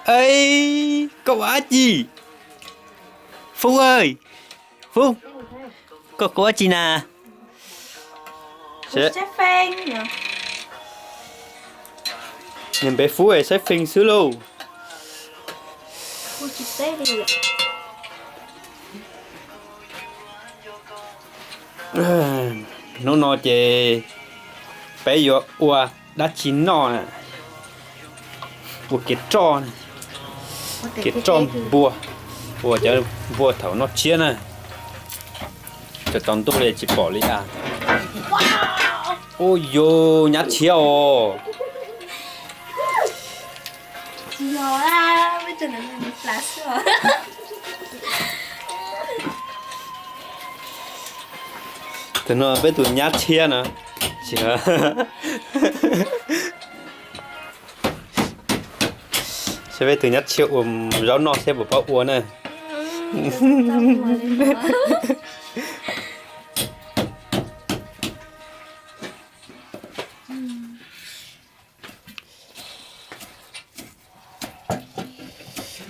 Ej, koj ua dab tsi? Fub, Fub, koj ua dab tsi na? Nws npe Fub es saib feem xwb lauj. Hnub no ces peb yuav ua dab tsi noj? Ua kev roj, kev roj npua, ua cov npua thaum noj tshiab na. Cov tsaus ntuj li tsis pom li a. Ua yus nyab tshiab os. Tus no peb tus nyab tshiab na. Saib peb tus nyab tshiab ua zaub noj seb puas paub ua na.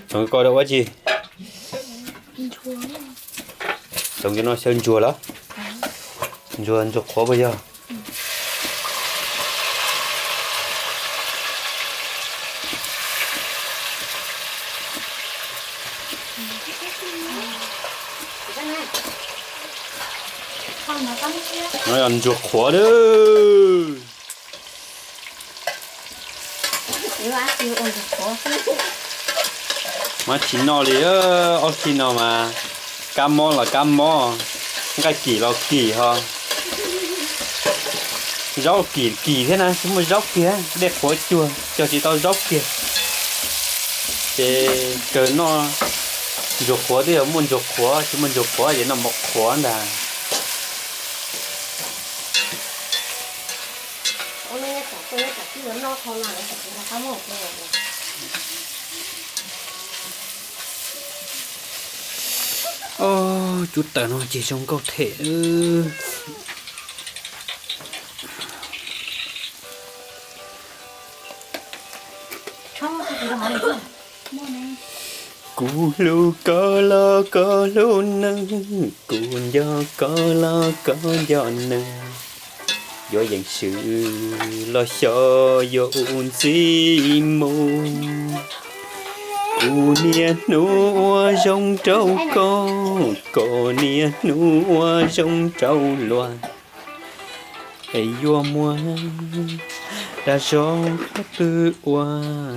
Tsoom ko ua dab tsi? Tsoom no xyaw ntsuag los? Ntsuag, ntsuag qhuav puas yog? No yog ntsuag qhuav lawm. Mas tsis noj li, ob hlis no mas kab mob los kab mob, nqaij kim los kim ho. Zaub kim kim thiab na, tsis muaj zaub kiag, dej qhuav cuag cog tsis tau zaub kiag. Ces kawg noj ntsuag qhuav twb yog muaj ntsuag qhuav, tsis muaj ntsuag qhuav ces noj mov qhuav ntag. Cub tawm no ces zoo nkauj thiab. Kuv hlub koj los koj hlub nws, kuv nco koj los koj nco nws. Yuav yeem swm los xyov yuav ua ntxim mus. Kuv niaj hnub ua zoo rau koj, koj niaj hnub ua zoo rau luag. Es yuav muaj dag zog qhov twg ua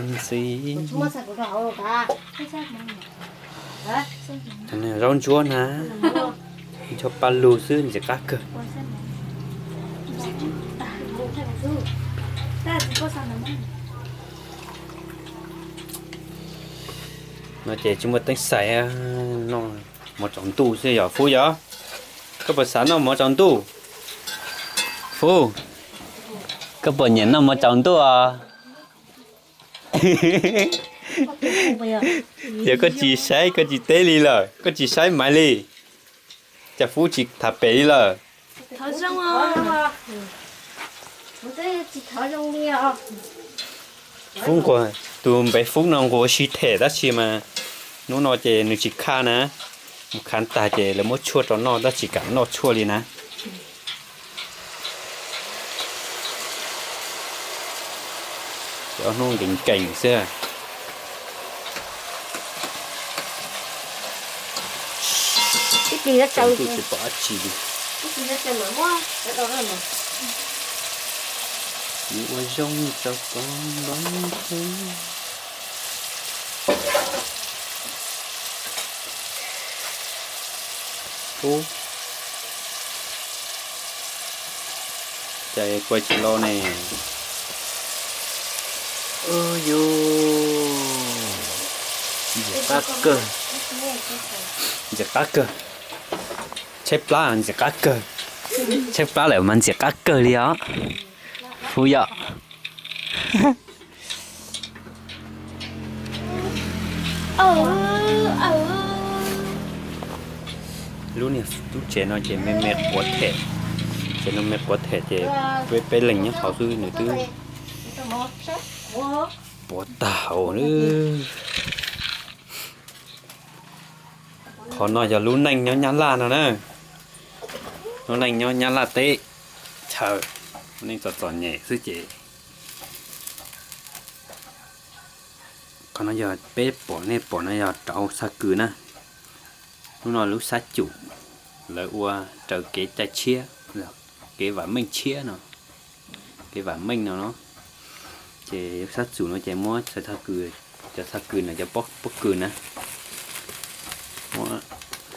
ntxiv. Zaub ntsuab na, ncho pa lug xwb ntxim qab kawg. No ces tsis muaj teeb xais, noj mov tsaus ntuj xwb yog Fub yog? Koj puas xav noj mov tsaus ntuj? Fub, koj puas nyiam noj mov tsaus ntuj os? Yog koj tsis saib koj tsis teb li lawm, koj tsis saib Maiv li, cas Fub tsis tham pem li lawm? Fub nquag, tus npe Fub no nquag ua si them tab sis mas hnub no ces nws tsis khaj na, mus khav tag ces lawv muab tshuaj rau noj tab sis tsis kam noj tshuaj li na. Ces ob hnub nkees nkees xwb. Tsis pom dab tsi li. Ua zoo rau koj npab. Ub, cas kuaj tsis los ne? Ub yus, ntxim qab kawg, ntxim qab kawg. Tshaib plab ntxim qab kawg, tshaib plab lawm mas ntxim qab kawg li os. Fub yom. Lub niag lub tsev no ces me me quav them, tsev no me quav them ces peb leeg nyob hauv xwb nws twb Puas tag hauv na. Qhov no yog lub neej nyob Nyab Laj no na. Lub neej nyob Nyab Laj teb chaws, lub neej txom txom nyem xwb ces. Qhov no yog peb pom nej pom no yog rauv txhaj kws na. Lub no lub sab cum lawv ua raws kev cai tshiab, kev vam meej tshiab no, kev vam meej no no. Ces lub sab cum no ces muab txhaj kws, cov txhaj kws no cov pob kws na, muab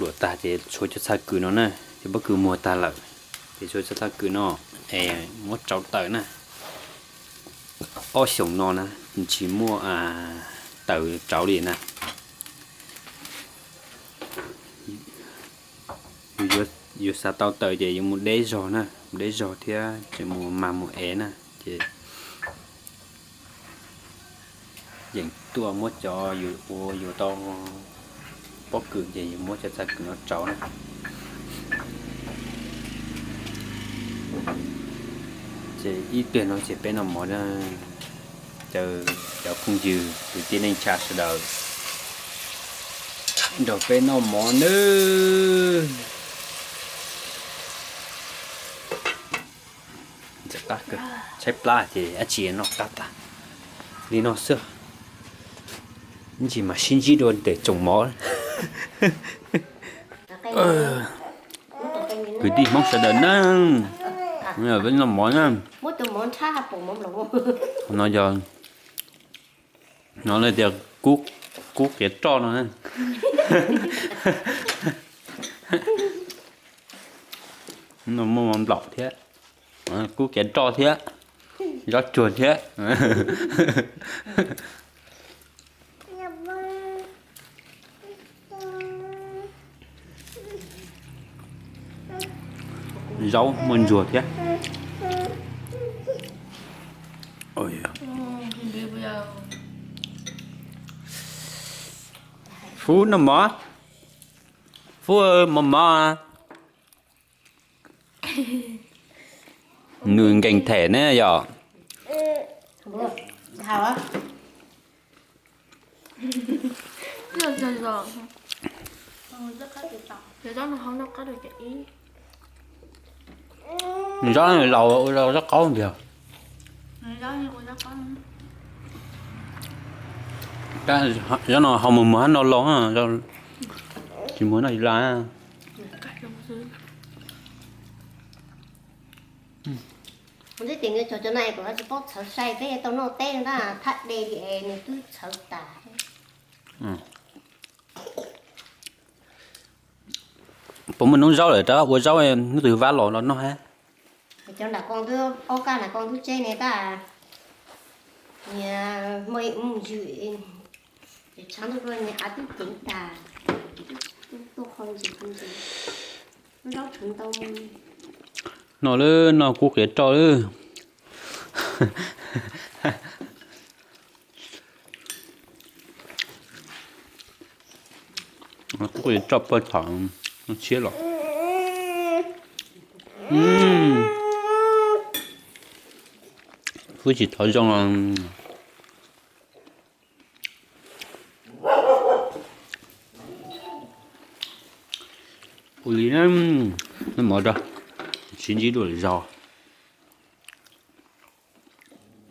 luam tag ces tshuav cov txhaj kws no na, cov pob kws muag tag lawm, ces tshuav cov txhaj kws no es muab rauv taws na. Ob xyoos no na tsis muaj taws rauv li na. Yus xav tau taws ces yus mus deb zog na, mus deb zog thiab tsis mus mag mus ev na ces yeem tuaj muab cov yus ua yus tau pob kws ces yus muab cov txhaj kws no rauv na. Ces ib pliag no ces peb noj mov na, caw cov phooj ywg kwv tij neej tsa sawv daws nrog peb noj mov nawb. Tshaib plab ces dab tsi noj qab tag li no xwb. Ib ntsis mas sib ntsib dua ntawm tsoom mov. Kwv tij Hmoob sawv daws na, peb noj mov na. No yog, no tias kub qiav roj no. No muaj nplaum thiab, kub qiav roj thiab, zaub tsuag thiab. Zaub muaj ntsuag thiab. Fub noj mov, Fub mov mov. Nws nkees them ne yom. Zaub laus ua zaub qaub ntiag. Zaub no ho mus mus hab no los, tsis mus no la. Twb tias nws cog cov no es kuv tsis paub txhawv sai peb tau noj teb na, thab de li es nws twb txhawv tas. Puas muaj noob zaub lawm rov ua zaub hnub twg vab los los noj hab. Cov nram koo twb, ob kab nram koo twb tseb ne tab, niag muaj ib mus ywg, tshav ntuj dua niag av twb ceev tas, tuaj qho ntsis qho ntsis, zaub tshwv ntau. Noj lawm, noj kub qiav roj lawm. Kub qiav roj paj thom tshiab los. Fub tsis thov zoo los. Ua li na, noj mov rau, sib ntsib dua lwm zaus.